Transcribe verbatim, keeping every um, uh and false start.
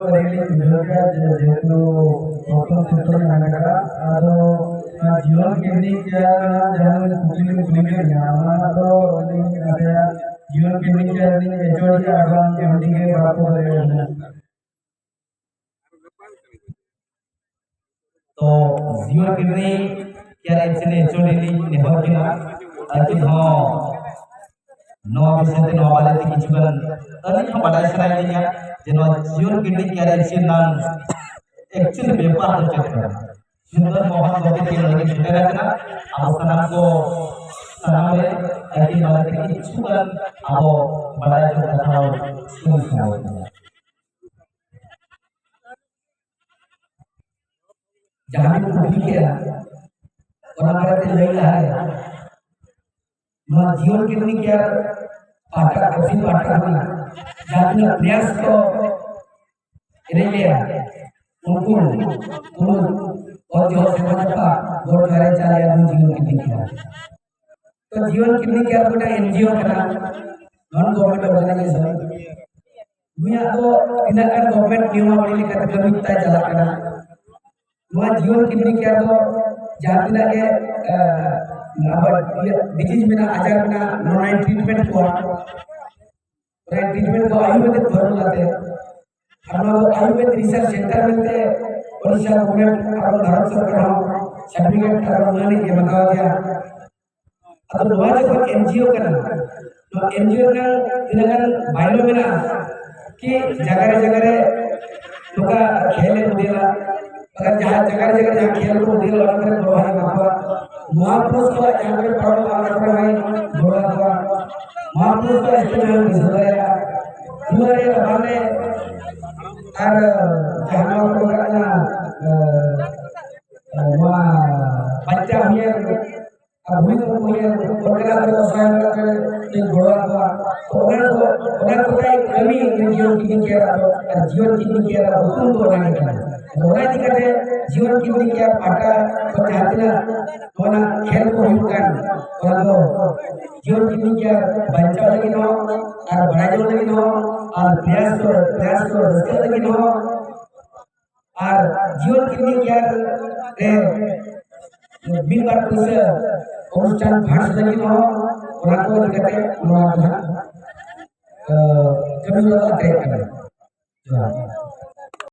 ᱟᱹᱞᱤᱧ ᱞᱤᱧ ᱵᱩᱡᱷᱟᱹᱣ ᱠᱮᱫᱟ ᱡᱮ ᱡᱮᱦᱮᱛᱩ ᱯᱨᱚᱛᱷᱚᱢ ᱥᱮᱥᱚᱱ ᱢᱮᱱᱟᱜ ᱟᱠᱟᱫᱟ, ᱟᱫᱚ ᱚᱱᱟ ᱡᱤᱭᱚᱱ ᱠᱤᱰᱱᱤ ᱠᱮᱭᱟᱨ ᱨᱮᱱᱟᱜ ᱡᱟᱦᱟᱸ ᱠᱩᱠᱞᱤ ᱵᱤᱱ ᱠᱩᱞᱤ ᱠᱮᱫ ᱞᱤᱧᱟ, ᱚᱱᱟ ᱫᱚ ᱟᱹᱞᱤᱧ ᱱᱟᱥᱮᱭᱟᱜ ᱡᱤᱭᱚᱱ ᱠᱤᱰᱱᱤ ᱠᱮᱭᱟᱨ ᱞᱤᱧ ᱮᱡᱚᱭ ᱜᱮᱭᱟ, ᱟᱨ ᱵᱟᱝ ᱮᱢ ᱰᱤ ᱜᱮ ᱵᱟᱠᱚ ᱫᱟᱲᱮᱭᱟᱜᱼᱟ᱾ ᱛᱚ ᱡᱤᱭᱚᱱ ᱠᱤᱰᱱᱤ ᱠᱮᱭᱟᱨ ᱮᱡᱮᱱᱥᱤ ᱨᱮ ᱮᱠᱪᱩᱭᱮᱞᱤ ᱞᱤᱧ ᱱᱮᱦᱚᱨ ᱠᱤᱱᱟ, ᱟᱹᱠᱤᱱ ᱦᱚᱸ ᱱᱚᱣᱟ ᱵᱤᱥᱚᱭ ᱛᱮ, ᱱᱚᱣᱟ ᱵᱟᱨᱮ ᱛᱮ ᱠᱤᱪᱷᱩ ᱜᱟᱱ ᱟᱹᱞᱤᱧ ᱦᱚᱸ ᱵᱟᱰᱟᱭ ᱥᱟᱱᱟᱭᱮᱫ ᱞᱤᱧᱟ ᱡᱮ ᱱᱚᱣᱟ ᱡᱤᱭᱚᱱ ᱠᱤᱰᱱᱤ ᱠᱮᱭᱟᱨ ᱮᱡᱮᱱᱥᱤ ᱨᱮᱱᱟᱜ ᱮᱠᱪᱩᱭᱮᱞᱤ ᱵᱮᱯᱟᱨ ᱫᱚ ᱪᱮᱫ ᱠᱟᱱᱟ᱾ ᱥᱩᱱᱫᱚᱨ ᱢᱳᱦᱚᱱ ᱜᱚᱢᱠᱮ ᱛᱤᱱ ᱨᱮᱜᱮ ᱥᱮᱴᱮᱨ ᱟᱠᱟᱱᱟ, ᱟᱵᱚ ᱥᱟᱱᱟᱢ ᱠᱚ ᱥᱟᱱᱟᱢ ᱨᱮ ᱟᱹᱠᱤᱱ ᱵᱟᱨᱮ ᱛᱮ ᱠᱤᱪᱷᱩ ᱜᱟᱱ ᱟᱵᱚ ᱵᱟᱰᱟᱭ ᱦᱚᱪᱚ ᱠᱟᱛᱷᱟ ᱵᱚᱱ ᱠᱩᱞᱤ ᱥᱟᱱᱟᱭᱮᱫ ᱠᱟᱱᱟ᱾ ᱡᱟᱦᱟᱸ ᱵᱤᱱ ᱠᱩᱞᱤ ᱠᱮᱫᱟ, ᱚᱱᱟ ᱵᱟᱨᱮ ᱛᱮ ᱞᱟᱹᱭ ᱞᱟᱦᱟᱭᱟ᱾ ᱱᱚᱣᱟ ᱡᱤᱭᱚᱱ ᱠᱤᱰᱱᱤ ᱠᱮᱭᱟᱨ ᱯᱟᱦᱴᱟ, ᱠᱳᱪᱤᱝ ᱯᱟᱦᱴᱟ ᱠᱷᱚᱱᱟᱜ ᱡᱟᱦᱟᱸ ᱛᱤᱱᱟᱹᱜ ᱯᱞᱮᱭᱟᱨᱥ ᱠᱚ ᱮᱱᱮᱡ ᱞᱮᱭᱟ, ᱩᱱᱠᱩ ᱩᱱᱠᱩ ᱚᱞ ᱡᱚᱦᱚᱜ ᱥᱮᱨᱢᱟ ᱡᱟᱯᱟᱜ ᱜᱚᱰ ᱡᱚᱦᱟᱨ ᱮ ᱪᱟᱞ ᱞᱮᱭᱟ, ᱱᱩᱭ ᱡᱤᱭᱚᱱ ᱠᱤᱰᱱᱤ ᱠᱮᱭᱟᱨ᱾ ᱛᱚ ᱡᱤᱭᱚᱱ ᱠᱤᱰᱱᱤ ᱠᱮᱭᱟᱨ ᱢᱤᱫᱴᱟᱝ ᱮᱱ ᱡᱤ ᱳ ᱠᱟᱱᱟ, ᱱᱚᱱ ᱜᱚᱵᱷᱚᱨᱱᱢᱮᱱᱴ ᱚᱨᱜᱟᱱᱟᱭᱡᱮᱥᱚᱱ᱾ ᱱᱩᱭᱟᱜ ᱫᱚ ᱛᱤᱱᱟᱹᱜ ᱜᱟᱱ ᱜᱚᱵᱷᱚᱨᱱᱢᱮᱱᱴ ᱱᱤᱭᱚᱢᱟᱵᱚᱞᱤ ᱞᱮᱠᱟᱛᱮ ᱠᱟᱹᱢᱤ ᱛᱟᱭ ᱪᱟᱞᱟᱜ ᱠᱟᱱᱟ᱾ ᱱᱚᱣᱟ ᱡᱤᱭᱚᱱ ᱠᱤᱰᱱᱤ ᱠᱮᱭᱟᱨ ᱫᱚ ᱡᱟᱦᱟᱸ ᱛᱤᱱᱟᱹᱜ ᱜᱮ, ᱮ, ᱟᱵᱚ ᱤᱭᱟᱹ ᱰᱤᱡᱤᱡᱽ ᱢᱮᱱᱟᱜᱼᱟ, ᱟᱡᱟᱨ ᱢᱮᱱᱟᱜᱼᱟ, ᱱᱚᱣᱟ ᱨᱮᱱᱟᱜ ᱴᱨᱤᱴᱢᱮᱱᱴ ᱠᱚᱣᱟ᱾ ᱚᱱᱟ ᱴᱨᱤᱴᱢᱮᱱᱴ ᱫᱚ ᱟᱭᱩᱨᱵᱮᱫᱤᱠ ᱯᱷᱚᱨᱢᱩᱞᱟ ᱛᱮ, ᱟᱨ ᱱᱚᱣᱟ ᱫᱚ ᱟᱭᱩᱨᱵᱮᱫ ᱨᱤᱥᱟᱨᱪ ᱥᱮᱱᱴᱟᱨ ᱢᱮᱱᱛᱮ ᱳᱰᱤᱥᱟ ᱜᱚᱵᱷᱚᱨᱱᱢᱮᱱᱴ ᱟᱨ ᱵᱷᱟᱨᱚᱛ ᱥᱚᱨᱠᱟᱨ ᱦᱚᱸ ᱥᱟᱨᱴᱤᱯᱷᱤᱠᱮᱴ ᱟᱨ ᱢᱟᱹᱱ ᱮ ᱮᱢ ᱟᱠᱟᱣ ᱫᱮᱭᱟ᱾ ᱟᱫᱚ ᱱᱚᱣᱟ ᱡᱚᱠᱷᱚᱱ ᱮᱱ ᱡᱤ ᱳ ᱠᱟᱱᱟ, ᱱᱚᱣᱟ ᱮᱱ ᱡᱤ ᱳ ᱨᱮᱱᱟᱜ ᱛᱤᱱᱟᱹᱜ ᱜᱟᱱ ᱵᱟᱭᱞᱚ ᱢᱮᱱᱟᱜᱼᱟ ᱠᱤ ᱡᱟᱭᱜᱟ ᱨᱮ ᱡᱟᱭᱜᱟ ᱨᱮ ᱱᱚᱝᱠᱟ ᱠᱷᱮᱞ ᱮ ᱩᱫᱩᱜᱟ, ᱵᱟᱠᱷᱟᱱ ᱡᱟᱦᱟᱸ ᱡᱟᱭᱜᱟ ᱨᱮ ᱡᱟᱭᱜᱟ ᱨᱮ ᱡᱟᱦᱟᱸ ᱠᱷᱮᱞ ᱠᱚ ᱩᱫᱩᱜᱟ, ᱚᱱᱟ ᱠᱚᱨᱮ ᱜᱚᱲᱚ ᱦᱚᱸᱭ ᱮᱢᱟ ᱠᱚᱣᱟ᱾ ᱢᱚᱦᱟᱯᱩᱨᱩᱥ ᱠᱚᱣᱟᱜ ᱡᱟᱦᱟᱸ ᱠᱚᱨᱮ ᱯᱟᱨᱚᱢᱚᱜᱼᱟ, ᱚᱱᱟ ᱠᱚᱨᱮ ᱦᱚᱸᱭ ᱜᱚᱲᱚ ᱟᱠᱚᱣᱟ᱾ ᱢᱚᱦᱟᱯᱩᱨᱩᱥ ᱠᱚᱣᱟᱜ ᱥᱴᱮᱡ ᱦᱚᱸᱭ ᱵᱩᱡᱷᱟᱹᱣ ᱫᱟᱲᱮᱭᱟᱜᱼᱟ᱾ ᱱᱚᱣᱟ ᱨᱮ ᱵᱟᱝᱞᱮ ᱟᱨ ᱡᱟᱦᱟᱸ ᱱᱚᱣᱟ ᱠᱚ ᱢᱮᱛᱟᱜ ᱠᱟᱱᱟ, ᱮ, ᱱᱚᱣᱟ ᱵᱟᱧᱪᱟᱣ ᱩᱭᱦᱟᱹᱨ ᱟᱨ ᱦᱩᱭ ᱠᱚ ᱩᱭᱦᱟᱹᱨ ᱚᱱᱠᱟᱱᱟᱜ ᱠᱚ ᱥᱟᱭ ᱠᱟᱛᱮ ᱞᱤᱧ ᱜᱚᱲᱚ ᱟᱠᱚᱣᱟ᱾ ᱚᱱᱟ ᱠᱚ, ᱚᱱᱟ ᱠᱚ ᱛᱟᱭ ᱠᱟᱹᱢᱤ ᱡᱤᱭᱚᱱ ᱠᱤᱰᱱᱤ ᱠᱮᱭᱟᱨ ᱟᱜ ᱫᱚ, ᱟᱨ ᱡᱤᱭᱚᱱ ᱠᱤᱰᱱᱤ ᱠᱮᱭᱟᱨ ᱟᱜ ᱦᱩᱠᱩᱢ ᱫᱚ ᱚᱱᱟ ᱜᱮ ᱠᱟᱱᱟ᱾ ᱟᱫᱚ ᱚᱱᱟ ᱤᱫᱤ ᱠᱟᱛᱮ ᱡᱤᱭᱚᱱ ᱠᱤᱰᱱᱤ ᱠᱮᱭᱟᱨ ᱯᱟᱦᱴᱟ ᱠᱷᱚᱱ ᱡᱟᱦᱟᱸ ᱛᱤᱱᱟᱹᱜ ᱚᱱᱟ ᱠᱷᱮᱞ ᱠᱚ ᱦᱩᱭᱩᱜ ᱠᱟᱱ, ᱚᱱᱟ ᱫᱚ ᱡᱤᱭᱚᱱ ᱠᱤᱰᱱᱤ ᱠᱮᱭᱟᱨ ᱵᱟᱧᱪᱟᱣ ᱞᱟᱹᱜᱤᱫ ᱦᱚᱸ, ᱟᱨ ᱵᱟᱲᱟᱭ ᱡᱚᱝ ᱞᱟᱹᱜᱤᱫ ᱦᱚᱸ, ᱟᱨ ᱯᱨᱮᱭᱟᱥ ᱠᱚ, ᱯᱨᱮᱭᱟᱥ ᱠᱚ ᱨᱟᱹᱥᱠᱟᱹ ᱞᱟᱹᱜᱤᱫ ᱦᱚᱸ, ᱟᱨ ᱡᱤᱭᱚᱱ ᱠᱤᱰᱱᱤ ᱠᱮᱭᱟᱨ ᱨᱮ ᱢᱤᱫ ᱵᱟᱨ ᱯᱩᱭᱥᱟᱹ ᱚᱱᱩᱥᱴᱷᱟᱱ ᱯᱷᱟᱱᱰ ᱞᱟᱹᱜᱤᱫ ᱦᱚᱸ, ᱚᱱᱟ ᱠᱚ ᱤᱫᱤ ᱠᱟᱛᱮ ᱱᱚᱣᱟ ᱫᱚ ᱦᱟᱸᱜ, ᱮ, ᱠᱟᱹᱢᱤ ᱦᱚᱨᱟ ᱫᱚ ᱟᱛᱮ ᱠᱟᱱᱟ᱾ ᱡᱚᱦᱟᱨ᱾